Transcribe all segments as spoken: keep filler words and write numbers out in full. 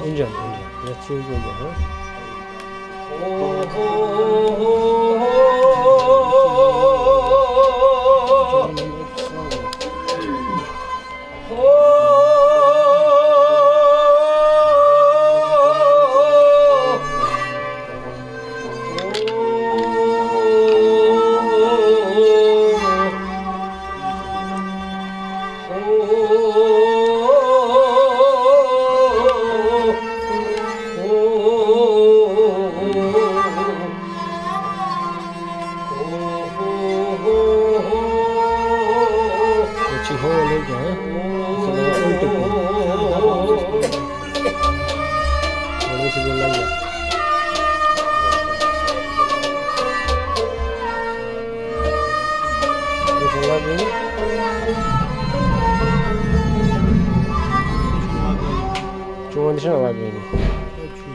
Engine, engine, یَتھ چھِ أسۍ وَنان، ہاں۔ ییٚتہِ چھِ ہول ییٚتہِ، ہاں؟ یہِ چھِ لَگان اُلٹہٕ کُن۔ گۄڈٕ ٲسِو یہِ لَگان۔ یہِ چھِ لَگٲنی۔ چون تہِ چھُنہ لَگٲنی؟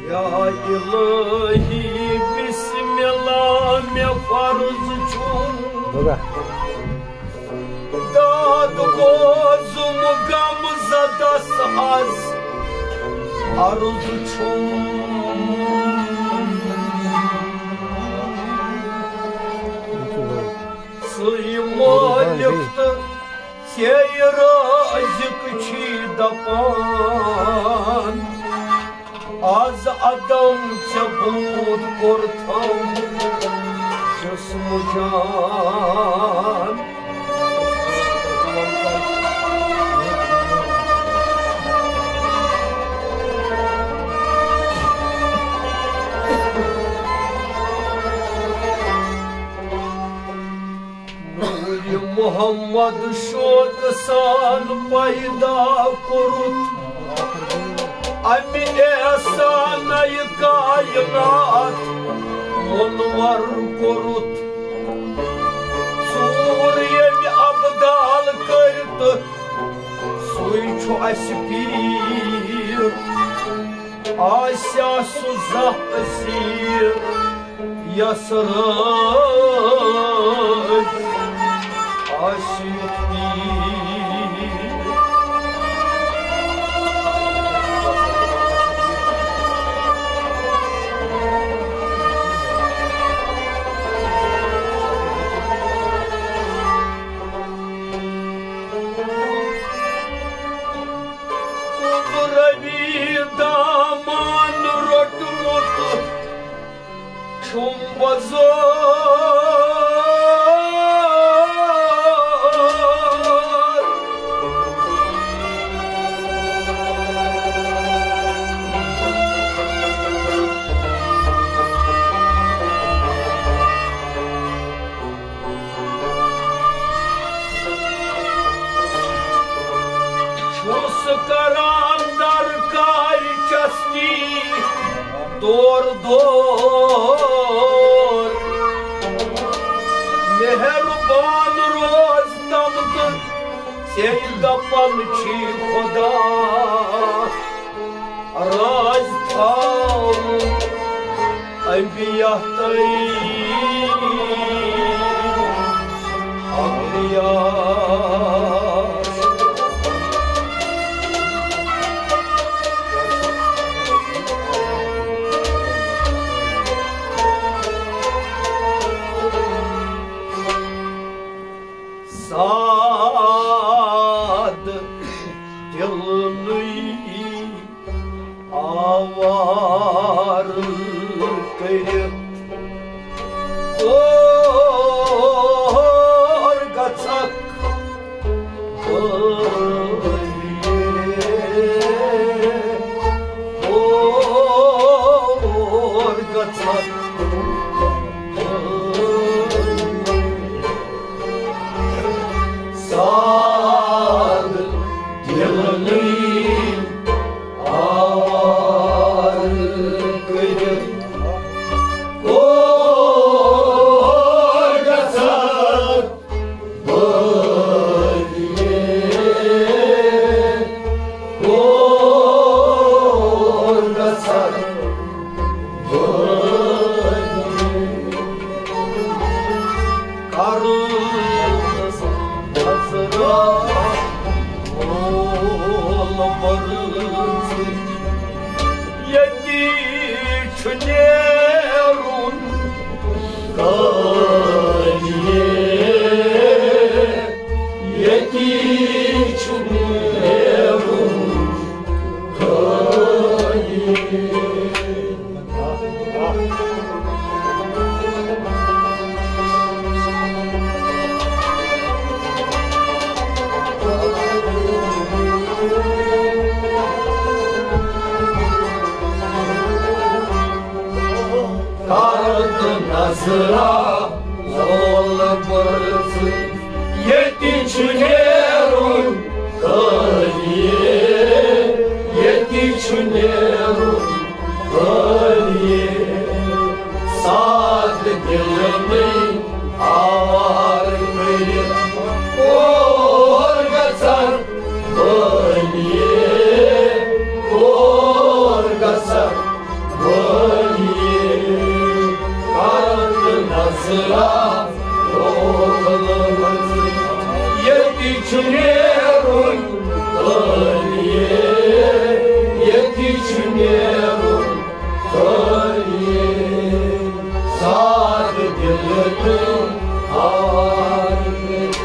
یا الہی، بسم اللہ، مےٚ فرض چھُ۔ بوگا۔ داد بوزُم غم زدس از عرض چھُم۔ ژٕے مٲلِک تہٕ ژے رٲزِق چھی دپان۔ از عدم ژےٚ بود کوٚرتھم جسم جان۔ نوٗرِ محمد شوقہٕ سان پیدا کوٚرُتھ، اَمہِ احسانَے کائنات مُنوَر کوٚرُتھ۔ ژوٗر ییٚمۍ اَبدال کٔرۍ تہٕ سُے چھُ اَسہِ پیٖر۔ آسیا سُہ زانٛہہ اسیٖر یس رٲضۍ آسہِ یُتھ پیٖر۔ ربی دامان روٚٹمُت چھُم بزور۔ چھُس کران درکار چستی دور دور۔ مہربان روز تم تہٕ ژےٚ دپان چھی خدا۔ راز تھاوُن انبیاء تہٕ اولیاء۔ ساد دِلنٕے آوار کٔرِتھ کور گژھکھ بٲیہِ، کور گژھکھ بٲیہِ۔ ساد دِلنٕے آوار کٔرِتھ نیرُن کٲلۍ، ییٚتی چھُ نیرُن کٲلۍ۔ کر تہٕ نظرا لول بٔرژٕے، ییٚتہِ چھُ نیرُن کٲلۍ، ییٚتہِ چھُ نیرُن کٲلۍ۔ سادٕ دِلہٕ نٕے آوارٕ کٔرِتھ کور گژھن وٲلۍ، کور گژھن وٲلۍ۔ کر نظرا لول بٔرژٕے، ییٚتہِ چھُ نیرُن کٲلۍ، ییٚتہِ چھُ نیرُن کٲلۍ۔ سادٕ دِلہٕ نٕے آوارٕ کٔرِتھ۔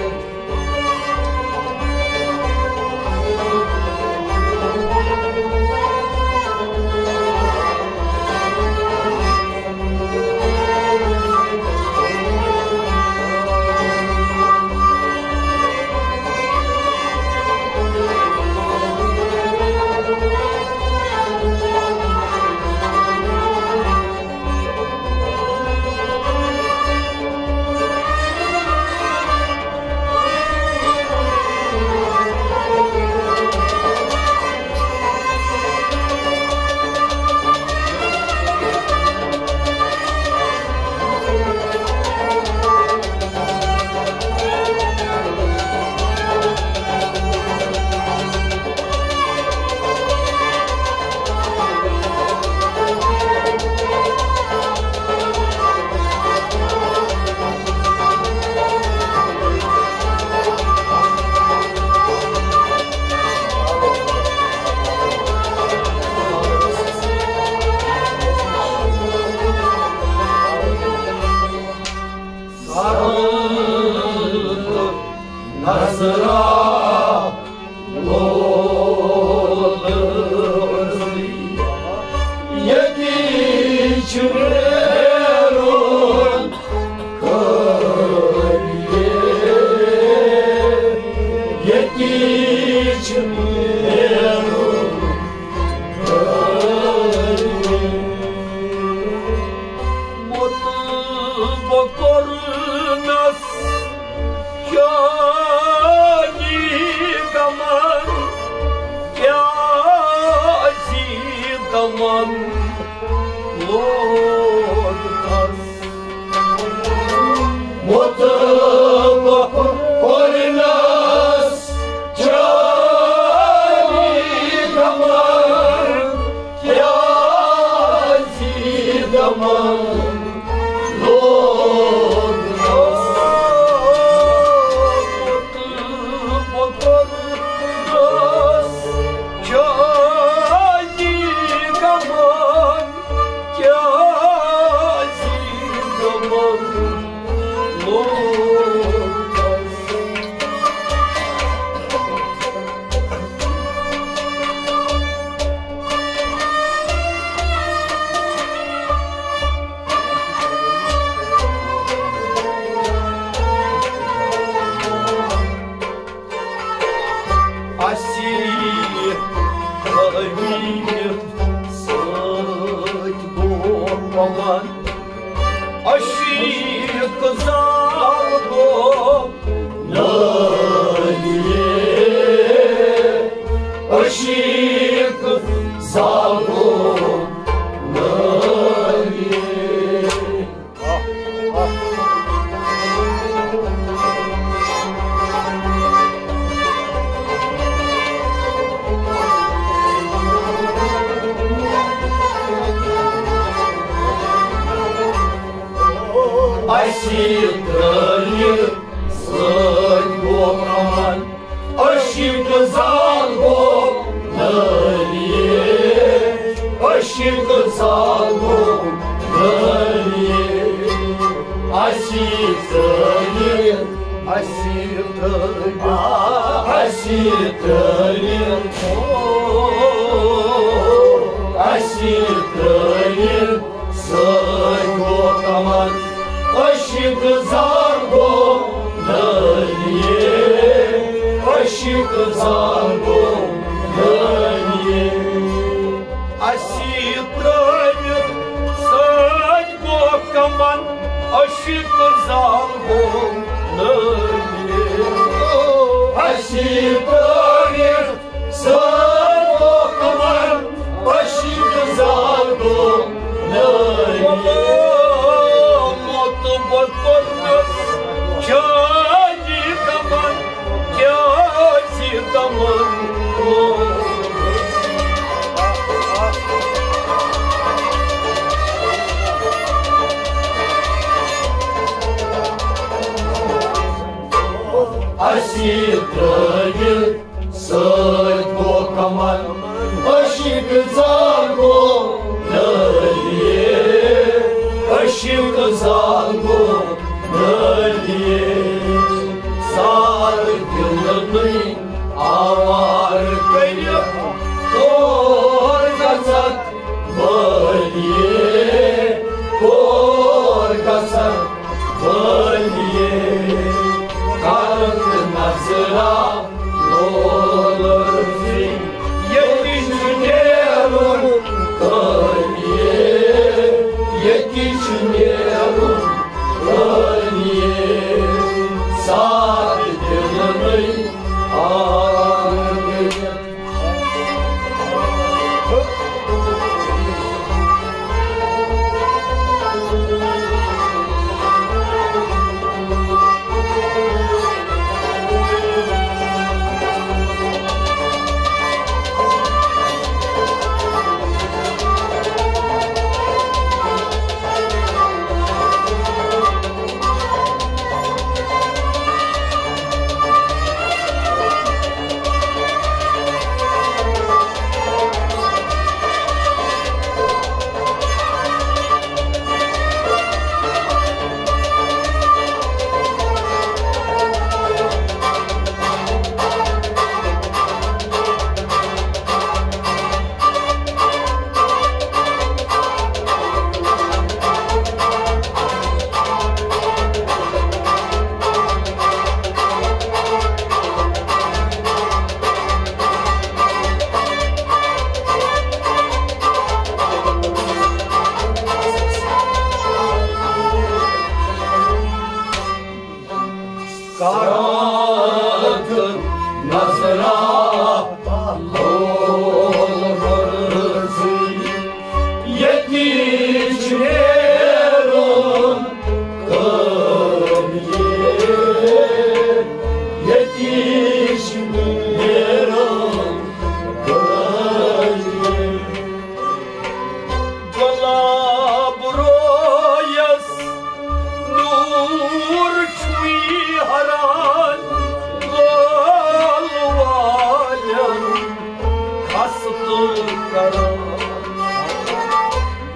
نظرا لول بٔرژٕے، ییٚتی چھُ نیرُن کٲلۍ، ییٚتی چھُ نیرُن کٲلۍ۔ مطلب کوٚرنس چانی غمن، کیٛازِ غمن لوگ تس؟ مطلب کوٚرنس چانی غمن، کیٛازِ غمن لوگ تس؟ چانی غمن، کیٛازِ غمن لوگ تس؟ اسی حبیب سۭتۍ گوٚو پمن، عشیق زال گوٚو نٲلۍ، عشیق زال گوٚو نٲلۍ۔ اسی ترٲوِتھ سۭتۍ گوٚو امن، عشیق زال گوٚو نٲلۍ، عشیق زال گوٚو ترٲوِتھ، اَسہِ ترٲوِتھ، اَسہِ ترٲوِتھ، اَسہِ ترٲوِتھ سۭتۍ گوٚو کمن، عشق زان گوٚو نٲنِیے، عشق زان گوٚو نٲنِیے۔ اَسہِ ترٲوِتھ سۭتۍ گوٚو کمن، عشق زان گوٚو نٲنِیے۔ اَسہِ ترٲوِتھ سۭتۍ گوٚو کمن، عشق زان گوٚو نٲنِیے۔ موت بہٕ کوٚرمس شٲدی کمن، کیٛازِ دمن لوگ؟ اَسہِ ترٲوِتھ سۭتۍ گوٚو کمن، عشق زان گوٚو نٲنِیے، عشق زان گوٚو نٲنِیے۔ سارٕ دِلنٕے آوارٕ کٔرِتھ کور گژھکھ وٲلِیے، کور گژھکھ وٲلِیے۔ کرکھ نظرا لولہٕ زِ ییٚتہِ چھُ نیرُن خٲلیے، ییٚتہِ چھُ نیرُن خٲلیے۔ ساتھ دِلہٕ نٔے آنگنہِ۔ کرکھ نظرا لول ورزی، ییٚتہِ چھُ نیرُن خٲلیے، ییٚتہِ چھُ نیرُن خٲلیے۔ گۄلاب رویس نوٗر چھُے ہران، لول والٮ۪ن خستہٕ کران۔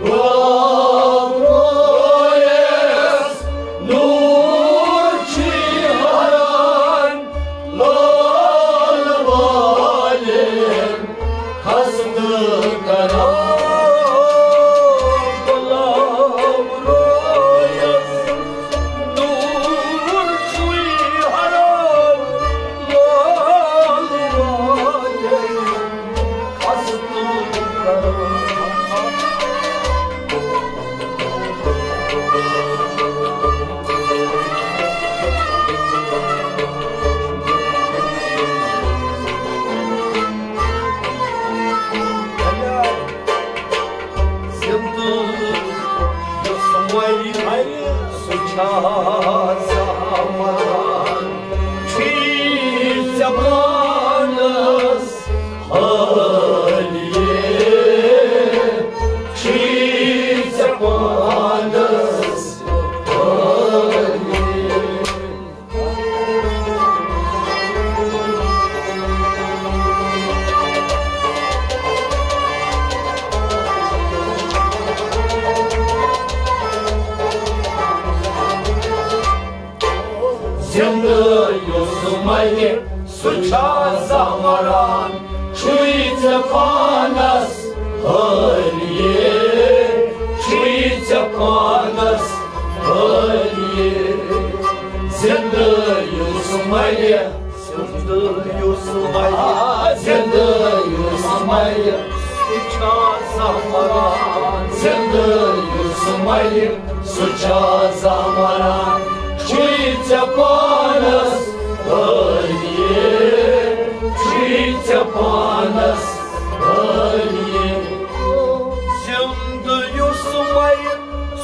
گۄلاب رویس نوٗر چھُے ہران، لول والٮ۪ن خستہٕ کران۔ گۄلاب رویس نوٗر چھُے ہران، لول والٮ۪ن خستہٕ کران۔ زِندٕ یُس مَرِ، سُہ چھا زانٛہہ مَران؟ چھُے ژےٚ پانَس حٲلیے، چھُے ژےٚ پانَس حٲلیے۔ زِندٕ یُس مَرِ، سُہ چھا زانٛہہ مَران؟ چھُے ژےٚ پانَس حٲلیہِ، چھُے ژےٚ پانَس حٲلیہِ۔ زِندٕ یُس مَرِ، زِندٕ یُس مَرِ، زِندٕ یُس مَرِ، سُہ چھا زانٛہہ مَران؟ زِندٕ یُس مَرِ، سُہ چھا زانٛہہ مَران؟ چھُے ژےٚ پانَس حٲلیہِ، چھُے ژےٚ پانَس حٲلیہِ۔ زِندٕ یُس مَرِ،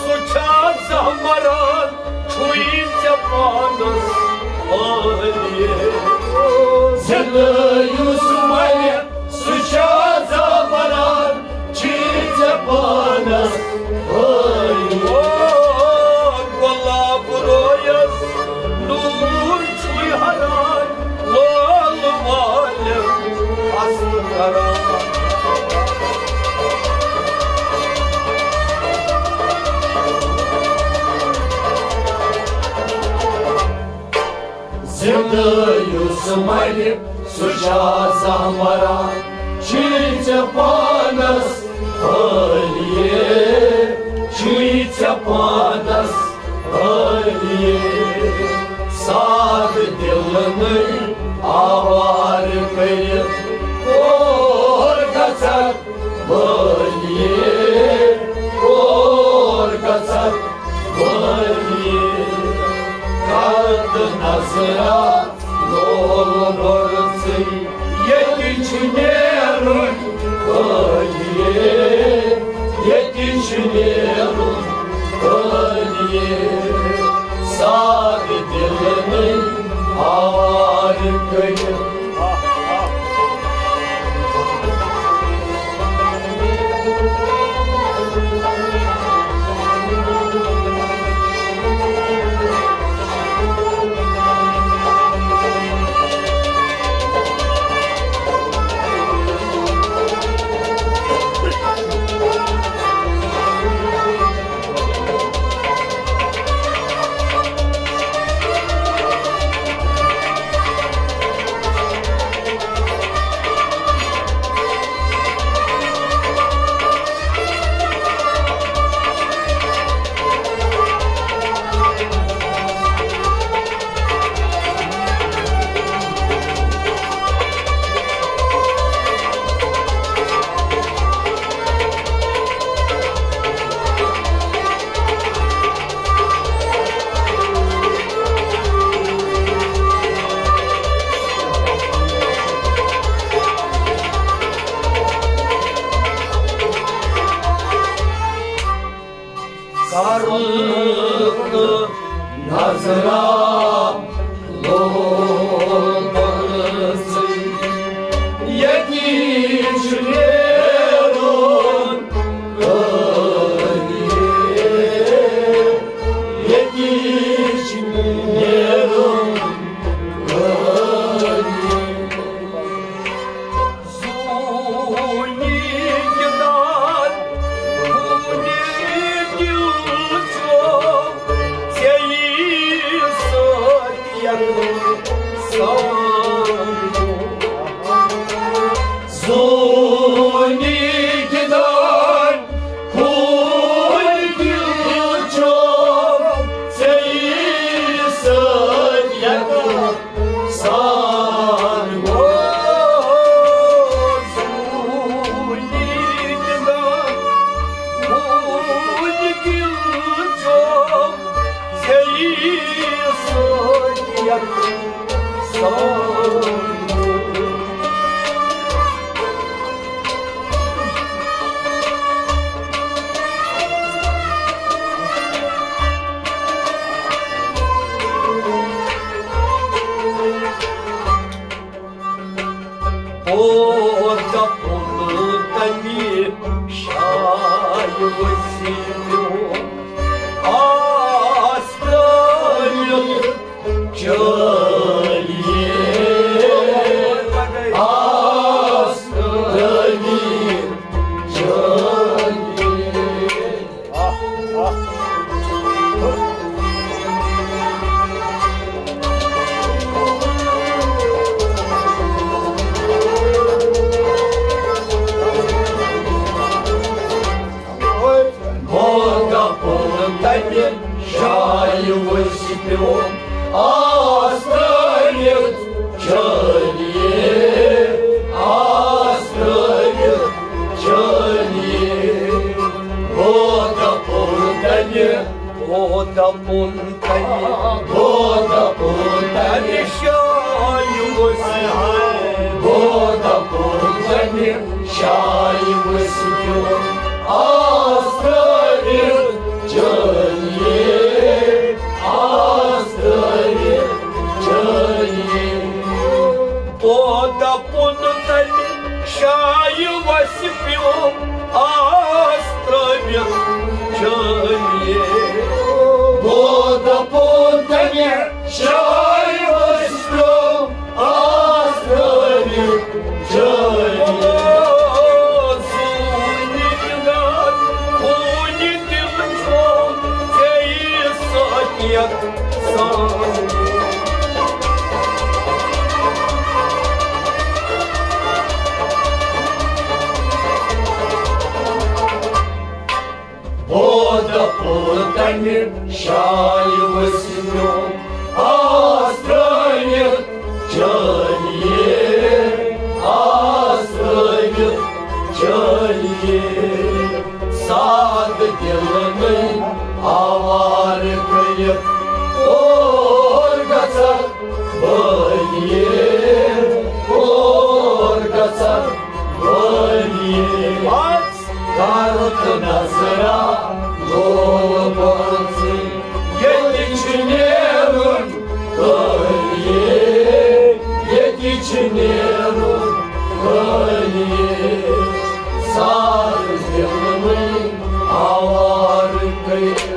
سُہ چھا زانٛہہ مَران؟ چھُے ژےٚ پانَس حٲلیہِ۔ زِندٕ یُس مَرِ، سُہ چھا زانٛہہ مَران؟ چھُے ژےٚ پانَس حٲلیہِ۔ او گۄلاب رویَس نوٗر چھُے ہَران، لول والٮ۪ن ہست کران۔ زِندٕ یُس مَرِ، سُہ چھا زانٛہہ مَران؟ چھُے ژےٚ پانَس حٲلیہِ، چھُے ژےٚ پانَس حٲلیہِ۔ سادٕ دِلہٕ نٔے آوارٕ کٔرِتھ کور گژھکھ وٲلیہِ، کور گژھکھ وٲلیہِ۔ کتھ نظرا لول بٔرژٕے، ییٚتہِ چھُ نیرُن وٲلیہِ، ییٚتہِ چھُ نیرُن وٲلیہِ۔ سادٕ دِلہٕ نٔے آوارٕ کٔرِتھ۔ کرنہٕ نظرا لومس یقین چھُ نیرُن۔ یقین چھُ نیرُن۔ زوٗنہِ گِنٛدان، خوٗنہِ دِل چھُ ژےٚ سۭتۍ یَتھ سان۔ زوٗنہِ گِنٛدان، خوٗنہِ دِل چھُ ژےٚ سۭتۍ یَتھ سان۔ او زوٗنہِ گِنٛدان، خوٗنہِ دِل چھُ ژےٚ سۭتۍ یَتھ سان۔ اور دپُن تمہِ شاہِ وسیٖلو آس ترٲوِتھ چٲلِیے۔ دَپُن کَنہِ، بہٕ دَپُن کَنہِ شایہِ ؤسِتھ۔ بہٕ دَپُن کَنہِ شایہِ ؤسِتھ پیوٚو آس ترٛٲوِتھ چٲنۍ یے، آس ترٛٲوِتھ چٲنۍ یے۔ بہٕ دَپُن کَنہِ شایہِ وَسہِ پیوٚو آس ترٛٲوِتھ چٲنۍ یے۔ بہٕ دَپُن کَنہِ شایہِ وَسہِ پیوٚو آس ترٛٲوِتھ چٲنۍ یے۔ زوٗنہِ گِنٛدان ہوٗنہِ تِم چھُم ژےٚ سۭتۍ یَتھ سان۔ بہٕ دَپُن کَنہِ شایہِ ؤسِتھ پیوٚو آس ترٛٲوِتھ چٲنۍ یے، آس ترٛٲوِتھ چٲنۍ یے۔ سادٕ دِلہٕ نٔے آوارٕ کٔرِتھ اور گژھکھ بٲیے، اور گژھکھ بٲیے۔ کَرُتھ نظرا لول پانسٕے، ییٚتہِ چھُ نیرُن خٲلی، ییٚتہِ چھُ نیرُن خٲلی۔ سارٕ دِلہٕ وٕنۍ آوارٕ کٔرِتھ۔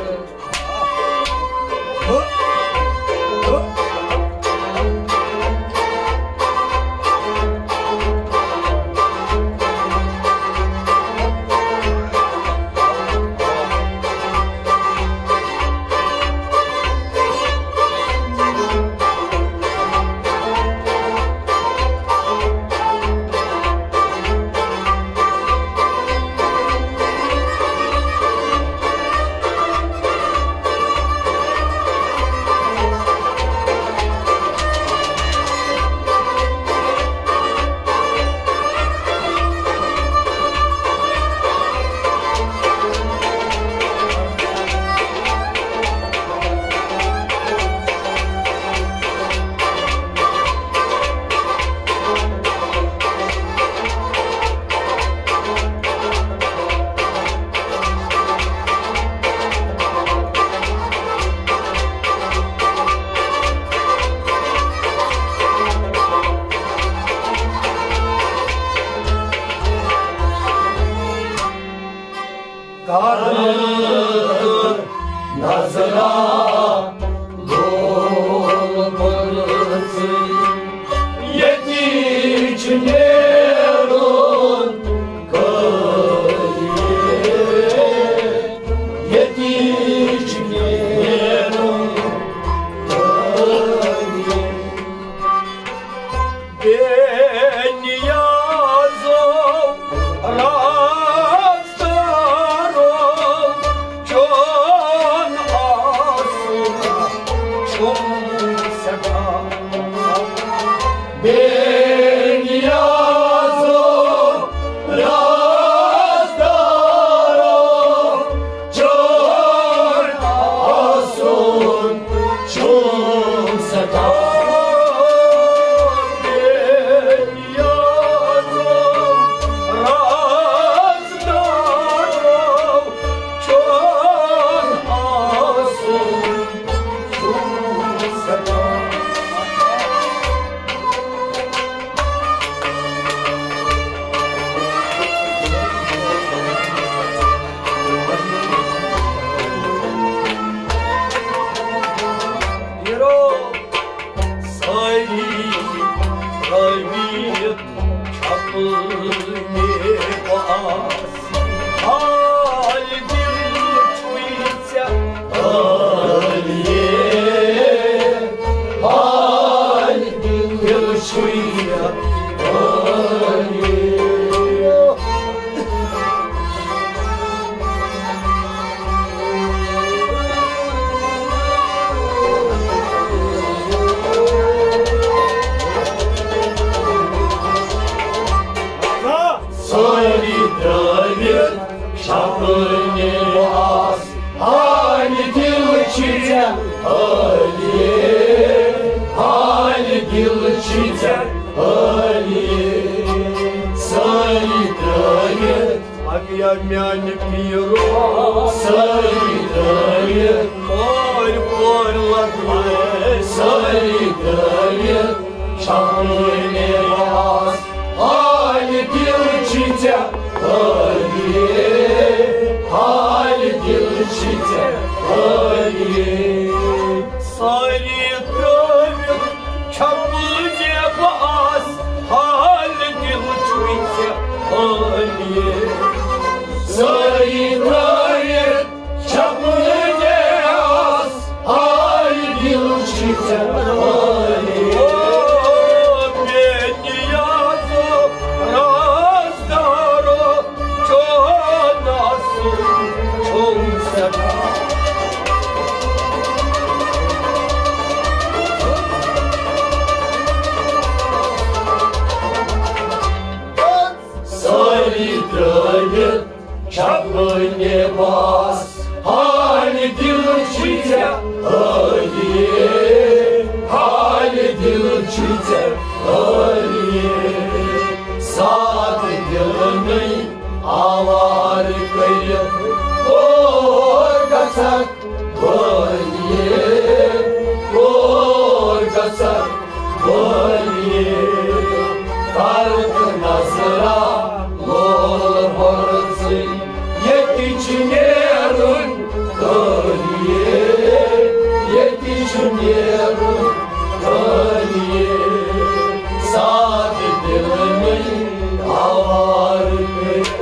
کَرُن نظرا لول پانسٕے، ییٚتی چھُ نیرُن خٲلی، ییٚتی چھُ نیرُن خٲلی۔ بے نیازو رازدارو چون آسُن چھُم سٮ۪ٹھاہ۔ بے نیازو رازدارو چون آسُن چھُم سٮ۪ٹھاہ۔ بے نیازو رازدارو چون آسُن چھُم سٮ۪ٹھاہ۔ ہیرو سٲری رٲوی چھپہٕ مےٚ باس۔ حال دِل چھُے ژےٚ حالیے، حال دِل چھُے ژےٚ حالیے۔ سٲری ترٲوِتھ چھپہٕ مےٚ باس۔ حالہِ دِل چھِ میانہِ پیٖرو سٲری دٲرِتھ، پورۍ پورۍ لگٲوِتھ سٲری دٲرِتھ، چھپٲنۍ آس، حالہِ دِل چھِ ژےٚ حٲلی، حالہِ دِل چھِ ژےٚ حٲلی۔ سٲری ترٲوِتھ چھپٲنۍ آس، حالہِ دِل چھُے ژےٚ حٲلی۔ سٲری ترٲوِتھ چھپٲنۍ آس، حالہِ دِل چھُے ژےٚ حٲلی۔ او بے نیازو رازدارو، چون آسُن چھُم سٮ۪ٹھاہ۔ سٲری ترٲوِتھ چھپٲنۍ آس، حالہِ دِل چھُے ژےٚ حٲلی، حالہِ دِل چھُے ژےٚ حٲلی۔ سادٕ دِلہٕ نٕے آوارٕ کٔرِتھ کور گژھکھ بٲیہِ، کور گژھکھ بٲیہِ۔ کر تہٕ نظرا لول بۄرژٕے، ییٚتہِ چھُ نیرُن خٲلی، ییٚتہِ چھُ نیرُن خٲلی۔ سادٕ دِلہٕ نٕے آوارٕ کٔرِتھ۔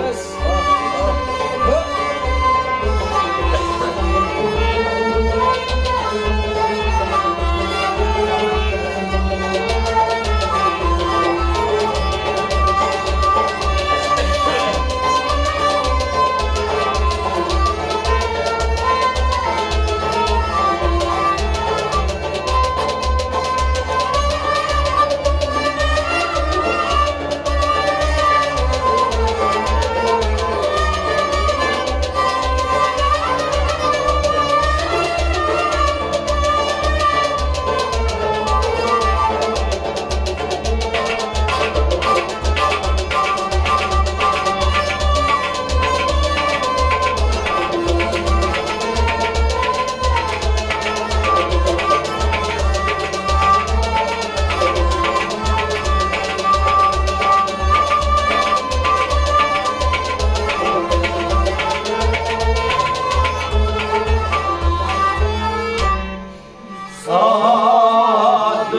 سادٕ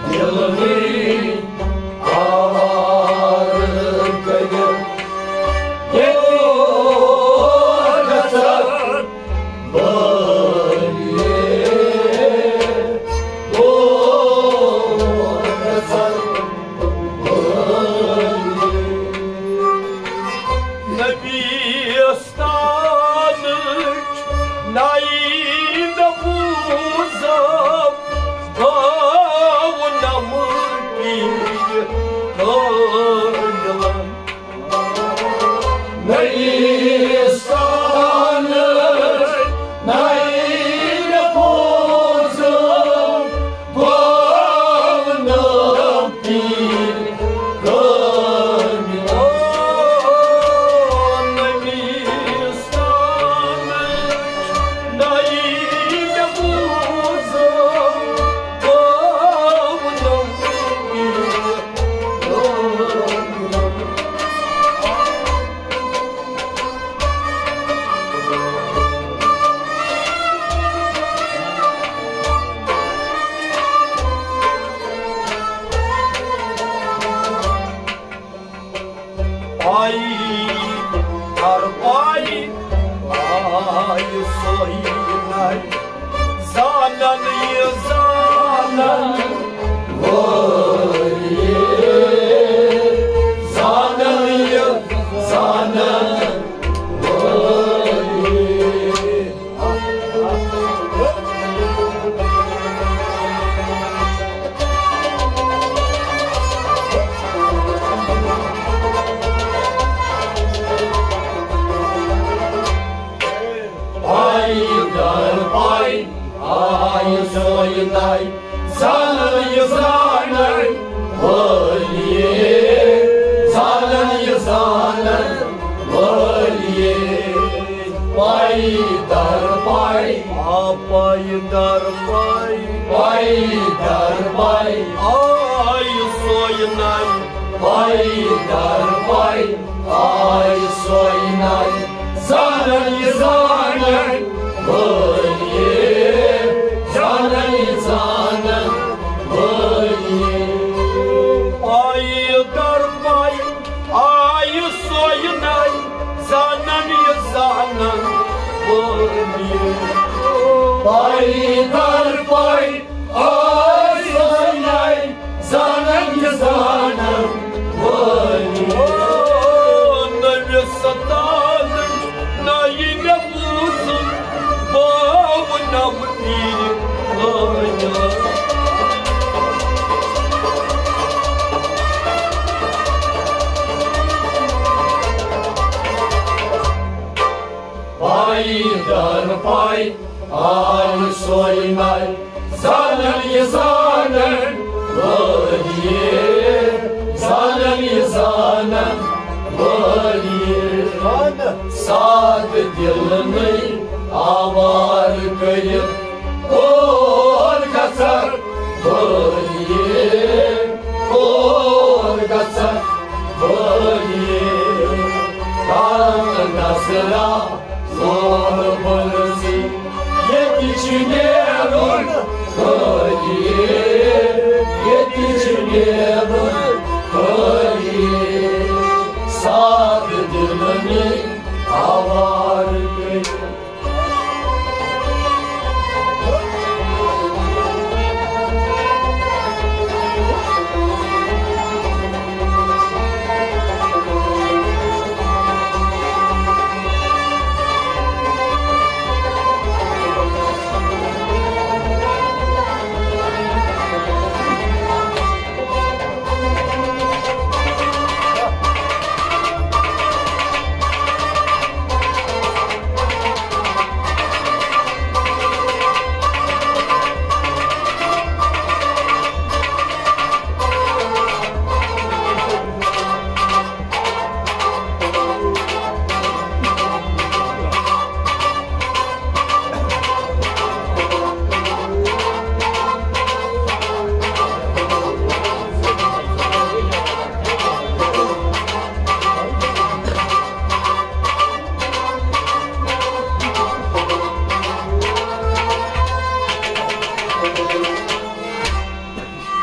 دِلہٕ نٕے آوارٕ کٔرِتھ ییٚتہِ گژھن بٲیہِ، گژھن بٲیہِ۔ نبی ستانٕچ نائی مےٚ بوٗزم، گوٚو نہٕ مُمکِن کٲمِلن۔ نائی ستانٕچ نائی مےٚ بوٗزم، گوٚو نہٕ پیٖر کٲمِل۔ او نبی ستانٕچ نائی مےٚ بوٗزم، گوٚو نہٕ پیٖر کٲمِل۔ آیی، ہر آیی، آیہِ سۄے نَے۔ زانن یہِ زانن وٲلۍ، زانن یہِ زانن وٲلۍ۔ پاے در پاے آیہِ سۄے نَے، زانن یہِ زانن وٲلی، زانن یہِ زانن وٲلی۔ پائی در پائی، آ پائی در پائی، پائی در پائی، آئی سوینائی، پائی در پائی، آئی سوینائی، زانن یہ زانن وٲلی، زانن یہ زانن وٲلی۔ پائی در پائی، آئی سوینائی، زانن یہ زانن وٲلی۔ پائی در پائی، آئی سوینائی، زانن یہ زانن وٲلی۔ او نبی ستان، نائی مےٚ بوٗزُن، باو نم تیر لٲنیان۔ پائی در پائی، آئی سوینائی، زانن یہ زانن وٲلی، زانن یہ زانن وٲلی۔ سادٕ دِل نٔے آوار کٔرِتھ کور گژھکھ وٲلی، کور گژھکھ وٲلی۔ کانٛہہ نظرا لوبُل زِ ییٚتہِ چھُ نیرُن خٲلی، ییٚتہِ چھُ نیرُن خٲلی۔ سادٕ دِل نٔے آوار کٔرِتھ۔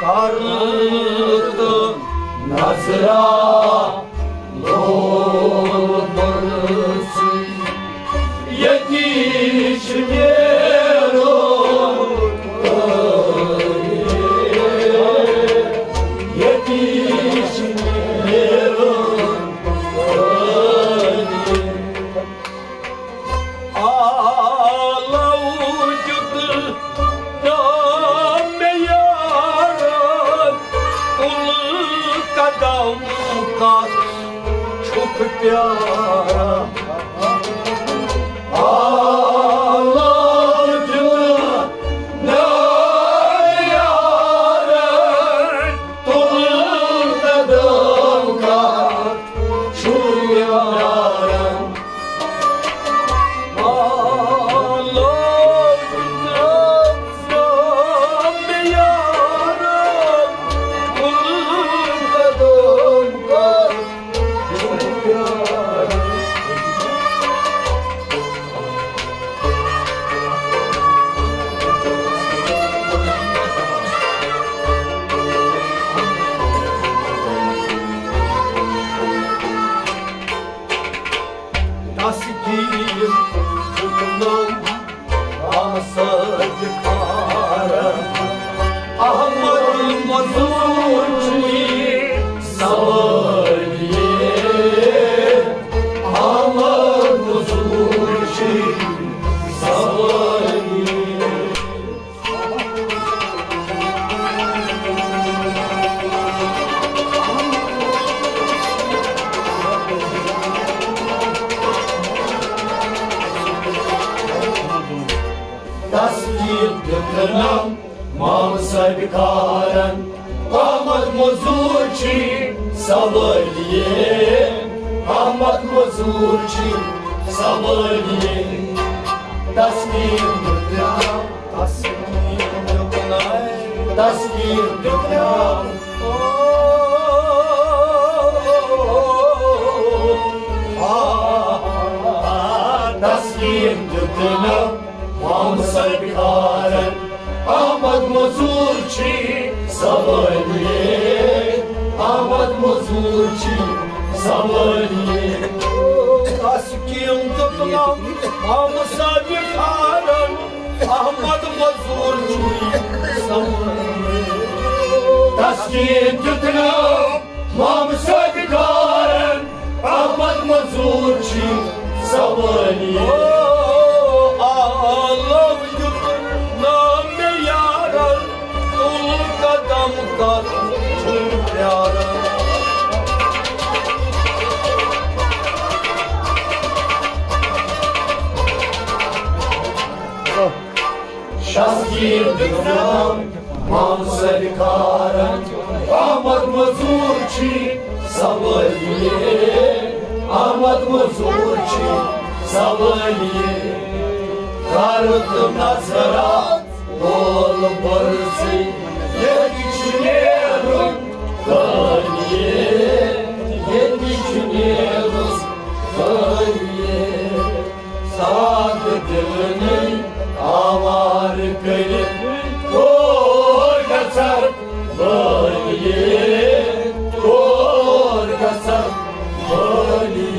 کر تہٕ نظرا لول برسٕے، ییٚتی چھُ نیرُن، ییٚتی چھُ نیرُن۔ آلو دیُت نام یارن، تُل قدم کتھ چھُکھ پیاران۔ آلو دیُت نام یارن، تُل قدم کتھ چھُکھ پیاران۔ تسکین دیُتنم ہمسایہِ کارن۔ احمد مزور چھُے سوٲری، احمد مزور چھُے سوٲری۔ تسکین دیُتنم مام صٲبہِ کارن، احمد مزور چھُے سوٲریے، احمد مزور چھُے سوٲریے۔ تسکین دیُت ناو، تسکین دیُت ناو، تسکین دیُت ناو۔ آ، آ، تسکین دیُت ناو محمد صٲب کھارن۔ احمد مزور چھی سوٲلی، احمد مزور چھی سوٲلی۔ تسکین دیُت ناو محمد صٲب کھارن۔ احمد مزور چھی سوٲلی۔ تسکین دیُت ناو محمد صٲب کھارن۔ احمد مزور چھی سوٲلی۔ او، آلو دیُت ناو مےٚ یارن، تُل قدم کتھ چھُے پیارن۔ شسکیٖر دیُت ناو محمد صٲب کھارن۔ احمد مزور چھی سوٲلی، احمد مزور چھی سوٲلی۔ کر تہٕ نظرا تول بٔرژٕے، ییٚتہِ چھُ نیرُن کٲنی، ییٚتہِ چھُ نیرُن کٲنی۔ سادٕ دِلنٕے آوارٕ کٔرِتھ کور گژھکھ وٲلۍ، کور گژھکھ وٲلۍ۔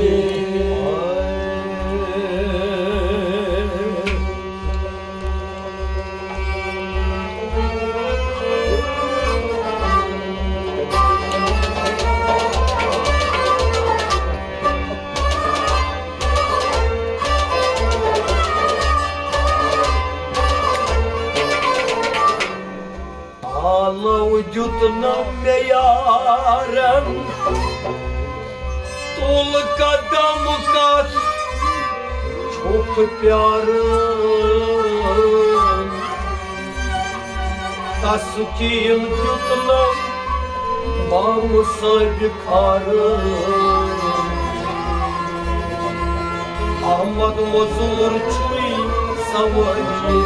آلو دیُت نہٕ مےٚ یارن، تُل قدم کتھ چھُکھ پیاران۔ تسکین دیُت نہٕ محمد صٲب کھارن۔ احمد مزور چھُے سوٲلی۔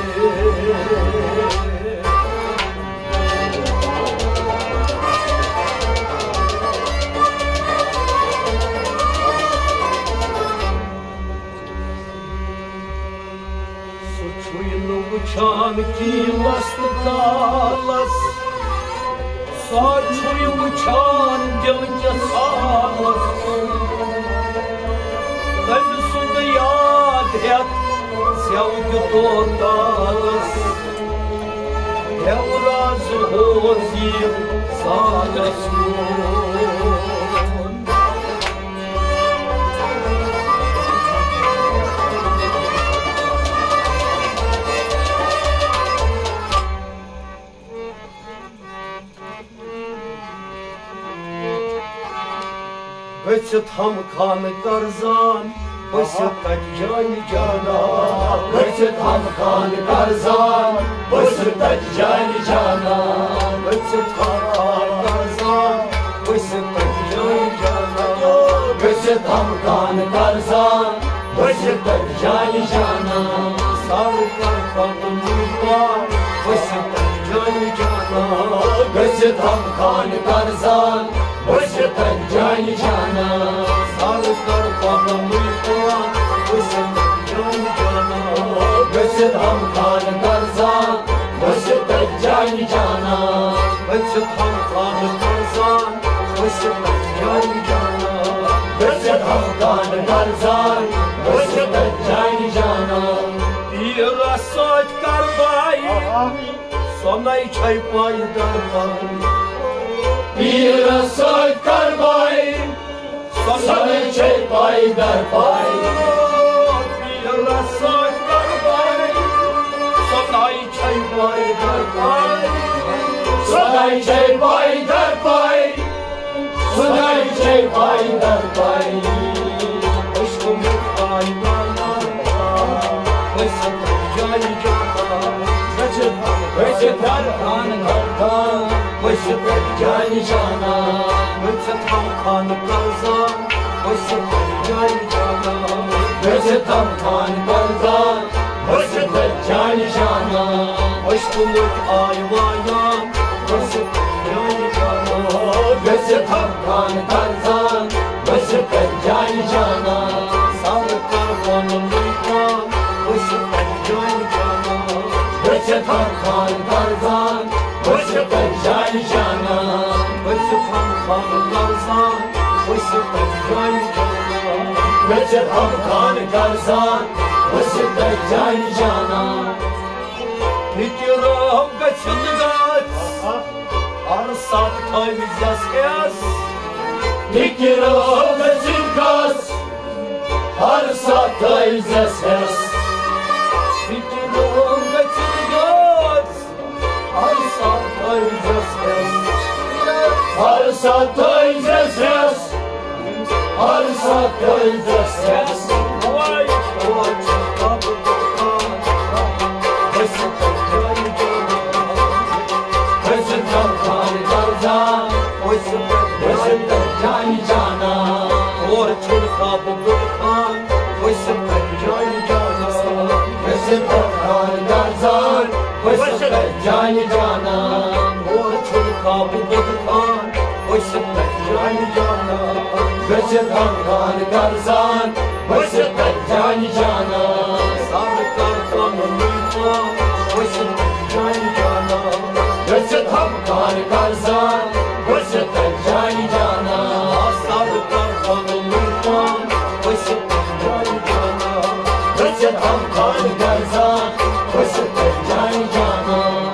سُہ چھُے نہٕ وُچھان کیٖلس تہٕ کالس، سُہ چھُے وُچھان دِل کِس حالس کُن۔ تٔمۍ سُنٛد یاد ہٮ۪تھ زٮ۪و دیُتو تالس، ہیوٚر از ہوز یہِ سالس کُن۔ گٔژھِتھ ہم خانہٕ کرزان، بٔسِتھ تتہِ جانہِ جانا۔ گٔژھِتھ ہم خانہٕ کرزان، بٔسِتھ تتہِ جانہِ جانا۔ گٔژھِتھ ہم خانہٕ کرزان، بٔسِتھ تتہِ جانہِ جانا۔ گٔژھِتھ ہم خانہٕ کرزان، بٔسِتھ تتہِ جانہِ جانا۔ سر کر پنُن پان، بٔسِتھ تتہِ جانہِ جانا۔ گٔژھِتھ ہم خانہٕ کرزان، بٔسِتھ تتہِ جانہِ جانا۔ سر کر پنُن پان، بٔسِتھ تتہِ جانہِ جانا۔ گٔژھِتھ ہم خانہٕ کرزان، بٔسِتھ تتہِ جانہِ جانا۔ گٔژھِتھ ہم خانہٕ کرزان، بٔسِتھ تتہِ جانہِ جانا۔ گٔژھِتھ ہم خانہٕ کرزان، بٔسِتھ تتہِ جانہِ جانا۔ پیٖرس سۭتۍ کربایہِ، سۄنَے چھے پاے دربار۔ پیٖرس سۭتۍ کربایہِ، سۄنَے چھے پاے دربار۔ پیٖرس سۭتۍ کربایہِ، سۄنَے چھے پاے دربار۔ سۄنَے چھے پاے دربار۔ سۄنَے چھے پاے دربار۔ عشق مےٚ آے وانا، بٔسِتھ جانہِ جانا۔ گٔژھِتھ، گٔژھِتھ ہم خانہٕ کرزان، بٔسِتھ جانہِ جانا۔ گٔژھِتھ ہم خانہٕ کرزان، بٔسِتھ جانہِ جانا۔ گٔژھِتھ ہم خانہٕ کرزان، أسۍ تہٕ جانہِ جانا، أسۍ تُلٕکۍ آے وایان، أسۍ تہٕ جانہِ جانا، گٔژھِتھ ہم خان کرزان، أسۍ تہٕ جانہِ جانا، سر کر پنُن پان، أسۍ تہٕ جانہِ جانا، گٔژھِتھ ہم خان کرزان، أسۍ تہٕ جانہِ جانا، گٔژھِتھ ہم خان کرزان، أسۍ تہٕ جانہِ جانا، گٔژھِتھ ہم خان کرزان، أسۍ تہٕ جانہِ جانا۔ فکر گژھن گژھ، ہر ساتھ تھٲوزٮ۪س ہٮ۪س۔ فکر گژھن گژھ، ہر ساتھ تھٲوزٮ۪س ہٮ۪س۔ فکر گژھن گژھ، ہر ساتھ تھٲوزٮ۪س ہٮ۪س۔ ہر ساتھ تھٲوزٮ۪س ہٮ۪س۔ ہر ساتھ تھٲوزٮ۪س ہٮ۪س۔ وای، اور چھُ کب خان۔ أسۍ تہٕ جانہِ جانا۔ أسۍ تہٕ خان کرزان۔ أسۍ تہٕ جانہِ جانا۔ اور چھُ کب خان۔ أسۍ تہٕ جانہِ جانا۔ أسۍ تہٕ خان کرزان۔ أسۍ تہٕ جانہِ جانا۔ اور چھُ کب خان۔ أسۍ تہٕ جانہِ جانا۔ گٔژھِتھ ہم خان کرزان، أسۍ تہٕ جانہِ جانا۔ سر کر پنُن پان، أسۍ تہٕ جانہِ جانا۔ گٔژھِتھ ہم خان کرزان، أسۍ تہٕ جانہِ جانا۔ سر کر پنُن پان، أسۍ تہٕ جانہِ جانا۔ گٔژھِتھ ہم خان کرزان، أسۍ تہٕ جانہِ جانا۔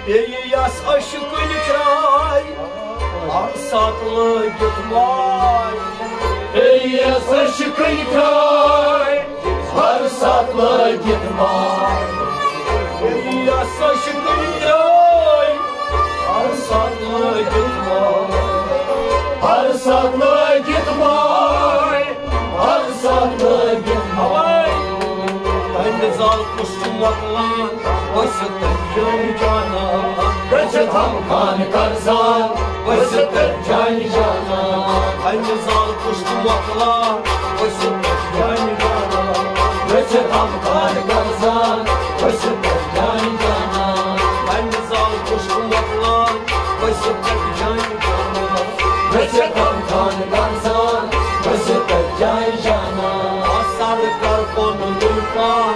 بیٚیہِ یَس أچھ کُنہِ ترٛاے، ہر ساتہٕ لٲگِتھ واے۔ بیٚیہِ یَس أچھ کُنہِ ترٛاے، ہر ساتہٕ لٲگِتھ واے۔ بیٚیہِ یَس أچھ کُنہِ ترٛاے، ہر ساتہٕ لٲگِتھ واے۔ ہر ساتہٕ لٲگِتھ واے۔ ہر ساتہٕ لٲگِتھ واے۔ تَمہِ زال کُس چھُ مۄکلان؟ أسۍ تہٕ جانہِ جانا۔ گٔژھِتھ ہم خان کرزان، أسۍ تہٕ جانہِ جانا۔ اَمہِ زال کُس چھُ مۄکلان؟ أسۍ تہٕ جانہِ جانا۔ گٔژھِتھ ہم خان کرزان، أسۍ تہٕ جانہِ جانا۔ اَمہِ زال کُس چھُ مۄکلان؟ أسۍ تہٕ جانہِ جانا۔ گٔژھِتھ ہم خان کرزان، أسۍ تہٕ جانہِ جانا۔ آ سر کر پنُن پان،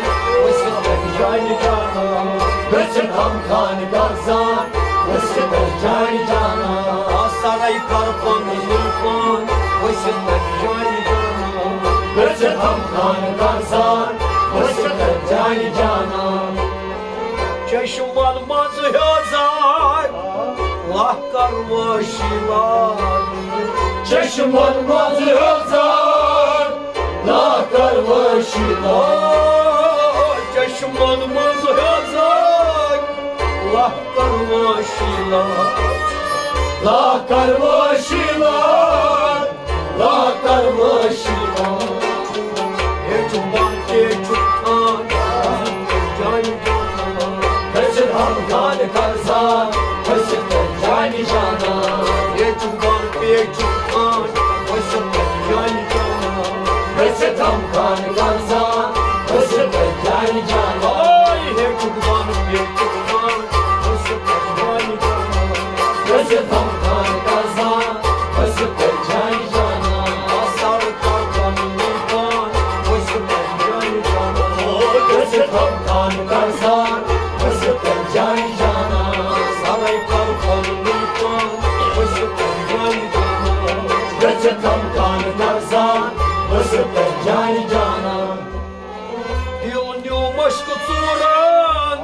أسۍ تہٕ جانہِ جانا۔ گٔژھِتھ ہم خان کرزان، أسۍ تہٕ جانہِ جانا۔ آ سرے کر پنُن پان، أسۍ تہٕ جانہِ جانا۔ گٔژھِتھ ہم خان کرزان، أسۍ تہٕ جانہِ جانا۔ چشمن منٛز ہیوٚژان لہکر وٲشی لال۔ چشمن منٛز ہیوٚژان لہکر وٲشی لال۔ چشمن منٛز ہیوٚژان لہکر وٲشی لال۔ لہکر وٲشی لال۔ لا کر وٲشی۔ ہیٚچھُن بۄن پیٚٹھُک تھان، جانہِ جانا۔ گٔژھِتھ ہم خان کرزان، گٔژھِتھ جانہِ جانا۔ ہیٚچھُن بۄن پیٚٹھُک تھان، گٔژھِتھ جانہِ جانا۔ گٔژھِتھ ہم خان کرزان، گٔژھِتھ جانہِ جانا۔ ہاے ہیٚچھُن بۄن پیٚٹھُک تھان، گٔژھِتھ جانہِ جانا۔ گٔژھِتھ ہم خان کرزان، گٔژھِتھ جانہِ جانا۔ آ سر کر پنُن پان، گٔژھِتھ جانہِ جانا۔ گٔژھِتھ ہم خان کرزان، گٔژھِتھ جانہِ جانا۔ سرے کر پنُن پان، گٔژھِتھ جانہِ جانا۔ گٔژھِتھ ہم خان کرزان، گٔژھِتھ جانہِ جانا۔ دِل نیوٗ مشکہٕ ژوٗرن،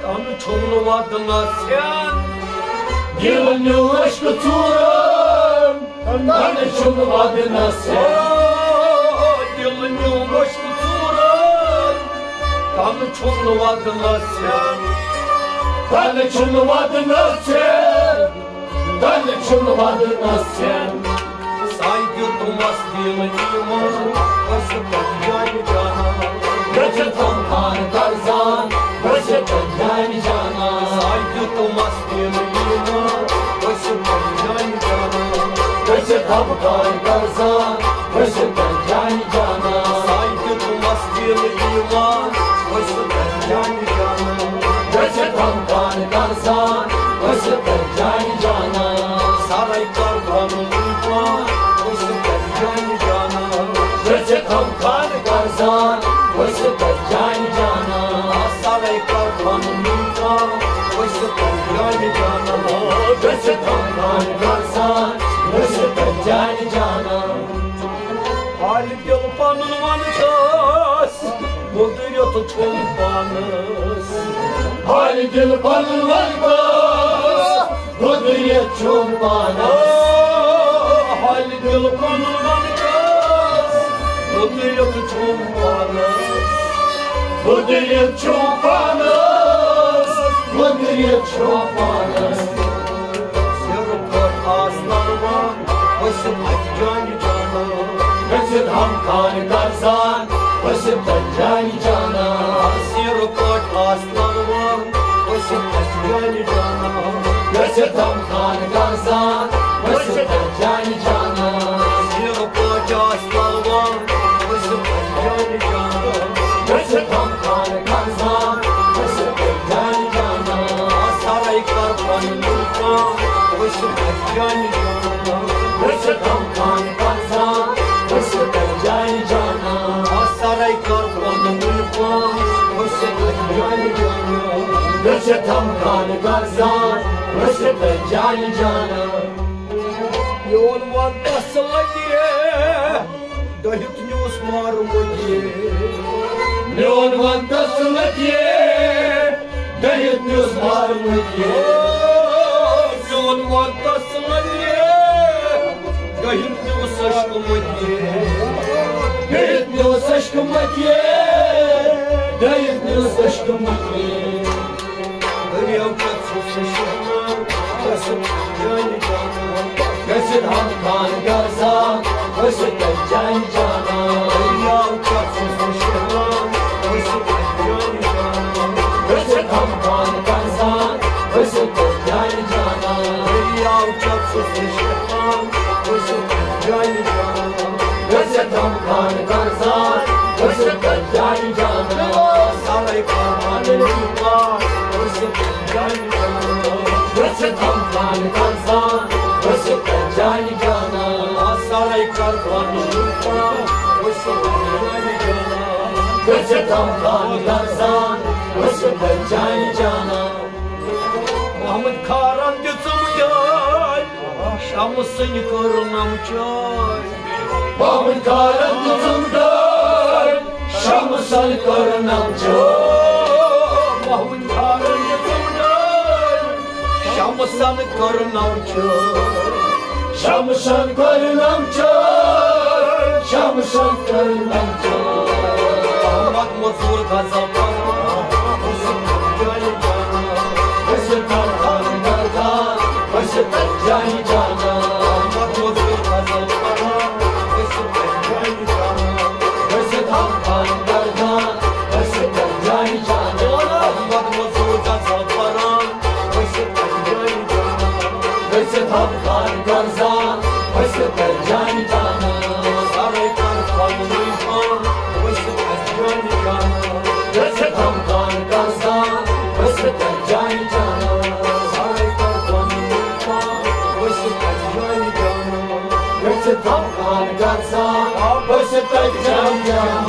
تَنہٕ چھُم نہٕ وَدنَس ہٮ۪ن۔ دِل نیوٗ مشکہٕ ژوٗرن، تَنہٕ چھُم نہٕ وَدنَس ہٮ۪ن۔ آ، دِل نیوٗ مشکہٕ ژوٗرن، تَنہٕ چھُم نہٕ وَدنَس ہٮ۪ن۔ تَنہٕ چھُم نہٕ وَدنَس ہٮ۪ن۔ تَنہٕ چھُم وَدنَس ہٮ۪ن۔ ساے دیُتمَس دِل ایٖمان، گٔژھِتھ جانہِ جانا۔ گٔژھِتھ ہم خان کرزان، گٔژھِتھ جانہِ جانا۔ ساے دیُتمَس دِل ایٖمان، گٔژھِتھ جانہِ جانا۔ گٔژھِتھ ہم خان کرزان، گٔژھِتھ جانہِ جانا۔ ساے دیُتمَس دِل ایٖمان، سان، ؤسِتھ جانہِ جانان۔ سرے کر بۄن طوفان، ؤسِتھ جانہِ جانان۔ گٔژھِتھ ہم خان کرزان، ؤسِتھ جانہِ جانان۔ سرے کر بۄن طوفان، ؤسِتھ جانہِ جانان۔ گٔژھِتھ ہم خان کرزان، ؤسِتھ جانہِ جانان۔ حالہِ دِل پنُن ونہٕ کس، قدرت چھُم پانس۔ حالہِ دِل پنُن ونہٕ کس، قدرت چھُم پانس۔ حالہِ دِل پنُن ونہٕ کس، قدرت چھُم پانس۔ قدرت چھُم پانس، قدرت چھُم پانس۔ سِرٕ پٲٹھۍ آس نلوان، ؤسِتھ اَتھِ جانہِ جانان۔ گٔژھِتھ ہم خان کرزان، ؤسِتھ اَتھِ جانہِ جانان۔ سِرٕ پٲٹھۍ آس نلوان، ؤسِتھ اَتھِ جانہِ جانان۔ گٔژھِتھ ہم خان کرزان، ؤسِتھ اَتھِ جانہِ جانان۔ سِرٕ پٲٹھۍ آس نلوان، ؤسِتھ اَتھِ جانہِ جانان۔ گٔژھِتھ ہم خان کرزان، ؤسِتھ اَتھِ جانہِ جانان۔ سرے کر بۄن طوفان، ؤسِتھ اَتھِ جانہِ جانان۔ گٔژھِتھ ہم خان کرزان، ؤسِتھ اَتھِ جانہِ جانان۔ سرے کر بۄن طوفان، ؤسِتھ اَتھِ جانہِ جانان۔ گٔژھِتھ ہم خان کرزان، ؤسِتھ اَتھِ جانہِ جانان۔ میون وَن تَس لَگہِ، دٔہِتھ نیوٗس مارمُت یہِ۔ میون وَن تَس لَگہِ، دٔہِتھ نیوٗس مارمُت یہِ۔ میون وَن تَس لَگہِ، دٔہِتھ نیوٗس عشقہٕ مٔتی۔ دٔہِتھ نیوٗس عشقہٕ مٔتی۔ دٔہِتھ نیوٗس عشقہٕ مٔتی۔ دٔریاو کیٛاہ ژھُن سُہ شیہلان، گٔژھِتھ جانہِ جانان۔ گٔژھِتھ ہم خان گرزان، ؤسِتھ جانہِ جانان۔ دٔریاو کیٛاہ ژھُن سُہ شیہلان، ؤسِتھ جانہِ جانان۔ گٔژھِتھ ہم خان گرزان، ؤسِتھ جانہِ جانان۔ دٔریاو کیٛاہ ژھُن سُہ شیہلان، ؤسِتھ جانہِ جانان۔ گٔژھِتھ ہم خان گرزان، ؤسِتھ جانہِ جانان۔ سرے کر بۄن طوفان، ؤسِتھ جانہِ جانان۔ گٔژھِتھ ہم خان گرزان، ؤسِتھ جانہِ جانان۔ سرے کر بۄن طوفان، ؤسِتھ جانہِ جانان۔ گٔژھِتھ ہم خان گرزان، ؤسِتھ جانہِ جانان۔ محمد کھارن دِژٕم یٲرۍ، شمہٕ سٕنٛدِ کٔرنم چٲرۍ۔ محمد کھارن دِژٕم یٲرۍ، شمہٕ سٕنٛدِ کٔرنم چٲرۍ۔ محمد کھارن دِژٕم یٲرۍ، شمہٕ سٕنٛدِ کٔرنم چٲرۍ۔ شمہٕ سٕنٛدِ کٔرنم چٲرۍ، شمہٕ سٕنٛدِ کٔرنم چٲرۍ۔ احمد مزور غزل پران، ؤسِتھ جانہِ جانان۔ ؤسِتھ ہم خان گرزان، ؤسِتھ جانہِ جانان۔ احمد مزور غزل پران، ؤسِتھ جانہِ جانان۔ ؤسِتھ ہم خان گرزان، ؤسِتھ جانہِ جانان۔ احمد مزور غزل پران، ؤسِتھ جانہِ جانان۔ ؤسِتھ ہم خان گرزان، ؤسِتھ جانہِ جانان۔ سرے کر بۄن طوفان، ؤسِتھ جانہِ جانان۔ گٔژھِتھ ہم خان گرزان، ؤسِتھ جانہِ جانان۔ سرے کر بۄن طوفان، ؤسِتھ جانہِ جانان۔ گٔژھِتھ ہم خان گرزان، ؤسِتھ جانہِ جانان۔